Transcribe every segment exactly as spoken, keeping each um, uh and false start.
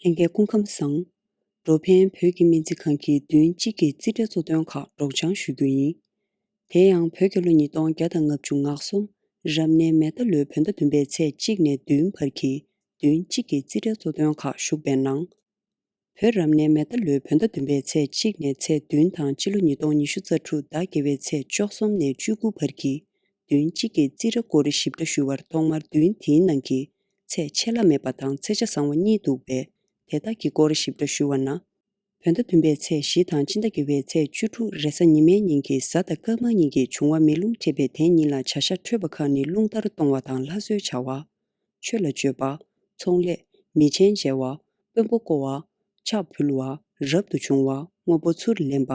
ལྷན་རྒྱས་སྐུ་ཁམས་བཟང་། འགྲོ་ཕན་བོད་ཀྱི་སྨན་རྩིས་ཁང་གིས་བདུན་གཅིག་གི་རྩིས་ཁྲའི་གཙོ་དོན་ཁག་སྒྲོག་སྦྱང་ཞུ་རྒྱུ་ཡིན། དེ་ཡང་བོད་རྒྱལ་ལོ་ཉིས་སྟོང་བརྒྱ་དང་ལྔ་བཅུ་ང་གསུམ་རབ་གནས་མེ་རྟ་ལོའི་བོད་ཟླ་བདུན་པའི་ཚེས་གཅིག་ནས་བདུན་བར་གྱི་བདུན་གཅིག་གི་རྩིས་ཁྲའི་གཙོ་དོན་ཁག་ཞུགས་པའི་ནང་། བོད་རབ་གནས་མེ་རྟ་ལོའི་བོད་ཟླ་བདུན་པའི་ཚེས་གཅིག་ནས་ཚེས་བདུན་དང་སྤྱི་ལོ་ཉིས་སྟོང་ཉི་ཤུ་རྩ་དྲུག་ཟླ་བརྒྱད་པའི་ཚེས་བཅུ་གསུམ་ནས་བཅུ་དགུ་བར་གྱི་བདུན་གཅིག་གི་རྩིས་ཁྲ་སྐོར་ཞིབ་ཕྲ་ཞུ་བར་ཐོག་མར་བདུན་དེའི་ནང་གི་ཚེས་ཆད་ལྷག་མེད་པ་དང་ཚེས་ཆ་བཟང་བ་གཉིས་འདུག་པས། དེ་དག་གི་སྐོར་ཞིབ་ཕྲ་ཞུ་བ་ན། བོད་ཟླ་བདུན་པའི་ཚེས་བཞི་དང་སྤྱི་ཟླ་བརྒྱད་པའི་ཚེས་བཅུ་དྲུག་རེས་གཟའ་ཉི་མའི་ཉིན་གྱི་གཟའ་དང་སྐར་མ་གཉིས་ཀྱི་འབྱུང་བ་མེ་རླུང་འཕྲད་པས། དེ་ཉིན་ལ་བྱ་ཤ་འཕྲོད་པ་ཁག་ནི་རླུང་ལྟར་གཏོང་བ་དང་ལྷ་གསོལ་བྱ་བ། ཆོས་ལ་སྤྱོད་པ། ཚོང་ལས། མི་ཆེན་མཇལ་བ། དཔོན་པོ་བསྐོ་བ། ཕྱག་ཕུལ་བ། རབ་ཏུ་བྱུང་བ། དངོས་པོ་ཚུར་ལེན་པ།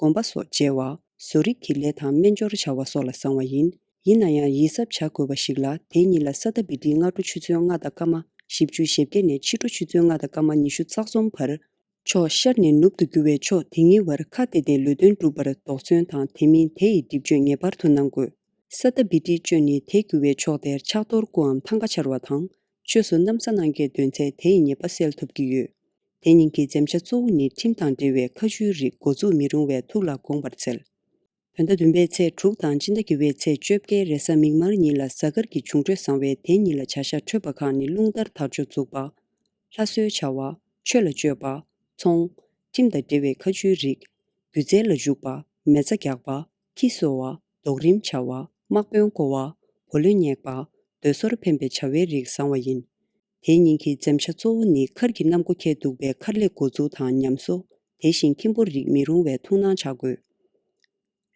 གོམ་པ་སོགས་མཇལ་བ། བཟོ་རིག་གི་ལས་དང་སྨན་སྦྱོར་བྱ་བ་སོགས་ལ་བཟང་བ་ཡིན། ཡིན་ན་ཡང་ཡིད་གཟབ་བྱ་དགོས་པ་ཞིག་ལ། དེ་ཉིན་ལ་ས་ཏ་བི་ཏི་སྔ་དྲོ་ཆུ་ཚོད་ལྔ་དང་སྐར་མ་བཞི་བཅུ་ཞེ་བརྒྱད་ནས་ཕྱི་དྲོ་ཆུ་ཚོད་ལྔ་དང་སྐར་མ་ཉི་ཤུ་རྩ་གསུམ་བར། ཕྱོགས་ཤར་ནས་ནུབ་ཏུ་རྒྱུ་བའི་ཕྱོགས་དེ་གཉིས་བར་ཁ་གཏད་དེ་ལུས་རྟེན་སྒྲུབ་པར་དོགས་ཟོན་དང་། དེ་མིན་དེ་ཡི་སྒྲིབ་གཅོད་ངེས་པར་དུ་གནང་དགོས། ས་ཏ་བི་ཏི་གཅོད་ནི་དེ་རྒྱུ་བའི་ཕྱོགས་དེར་ཕྱག་རྡོར་སྐུའམ་ཐང་ག་འཕྱར་བ་དང་། ཆོས་སུ་གནམ་ས་སྣང་གས་འདོན་ཚེ་དེ་ཡི་ཉེས་པ་སེལ་ཐུབ་ཀྱི་ཡོད། དེ་ཉིན་གྱི་འཛེམ་བྱ་གཙོ་བོ་ནི་ཁྲིམས་དང་འབྲེལ་བའི་ཁ་མཆུའི་རིགས་འགོ་འཛུགས་མི་རུང་བས་ཐུགས་ལ་དགོངས་པར་འཚལ། བོད་ཟླ་བདུན་པའི་ཚེས་དྲུག་དང་སྤྱི་ཟླ་བརྒྱད་པའི་ཚེས་བཅོ་བརྒྱད་རེས་གཟའ་མིག་དམར་ཉིན་ལ་གཟའ་སྐར་གྱི་འབྱུང་འཕྲོད་བཟང་བས། དེ་ཉིན་ལ་བྱ་ཤ་འཕྲོད་པ་ཁག་ནི་རླུང་ལྟར་དར་ལྕོག་འཛུགས་པ། ལྷ་གསོལ་བྱ་བ། ཆོས་ལ་སྤྱོད་པ། ཚོང་། ཁྲིམས་དང་འབྲེལ་བའི་ཁ་མཆུའི་རིགས། སྒྱུ་རྩལ་ལ་འཇུག་པ། མེ་བཙའ་རྒྱག་པ། ཁྱི་གསོ་བ། རྡོག་རིམ་བྱ་བ། དམག་དཔོན་བསྐོ་བ། བུ་ལོན་བསྙེགས་པ། སྡོད་སོར་འཕེན་པའི་བྱ་བའི་རིགས་བཟང་བ་ཡིན། དེའི་ཉིན་གྱི་འཛེམ་བྱ་གཙོ་བོ་ནི་མཁར་གྱི་གནམ་སྒོ་ཁེལ་འདུག་པས་མཁར་ལས་འགོ་འཛུགས་དང་ཉམས་གསོ། དེ་བཞིན་ཁྱིམ་སྤོར་རིགས་མི་རུང་བས་ཐུགས་སྣང་བྱ་དགོས།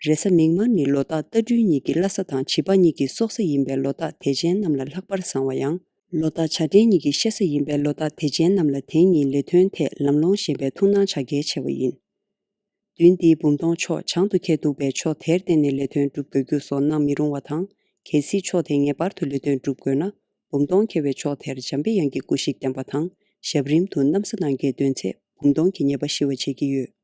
རེས་གཟའ་མིག་དམར་ནི་ལོ་རྟགས་རྟ་སྦྲུལ་གཉིས་ཀྱི་བླ་གཟའ་དང་བྱིས་པ་གཉིས་ཀྱི་སྲོག་གཟའ་ཡིན་པས་ལོ་རྟགས་དད་ཅན་རྣམས་ལ་ལྷག་པར་བཟང་བ་ཡང་། ལོ་རྟགས་བྱ་སྤྲེལ་གཉིས་ཀྱི་གཤེད་གཟའ་ཡིན་པས་ལོ་རྟགས་དད་ཅན་རྣམས་ལ་དེ་ཉིན་ལས་དོན་ཐད་ལམ་ལྷོང་ཞན་པས་ཐུགས་སྣང་བྱ་གལ་ཆེ་བ་ཡིན། བདུན་འདིའི་འབུམ་སྟོང་ཕྱོགས་བྱང་དུ་ཁེལ་འདུག་པས་ཕྱོགས་དེར་བརྟེན་ནས་ལས་དོན་སྒྲུབ་དགོས་རྒྱུ་སོགས་གནང་མི་རུང་བ་དང་། གལ་སྲིད་ཕྱོགས་དེ་ངེས་པར་དུ་ལས་དོན་སྒྲུབ་དགོས་ན། འབུམ་སྟོང་ཁེལ་བའི་ཕྱོགས་དེར་འཇམ་པའི་དབྱངས་ཀྱི་སྐུ་ཞིག་བསྟན་པ་དང་། ཞབས་རིམ་དུ་གནམ་ས་སྣང་གས་འདོན་ཚེ་འབུམ་སྟོང་གི་ཉེས་པ་ཞི་བ་བྱེད་ཀྱི་ཡོད།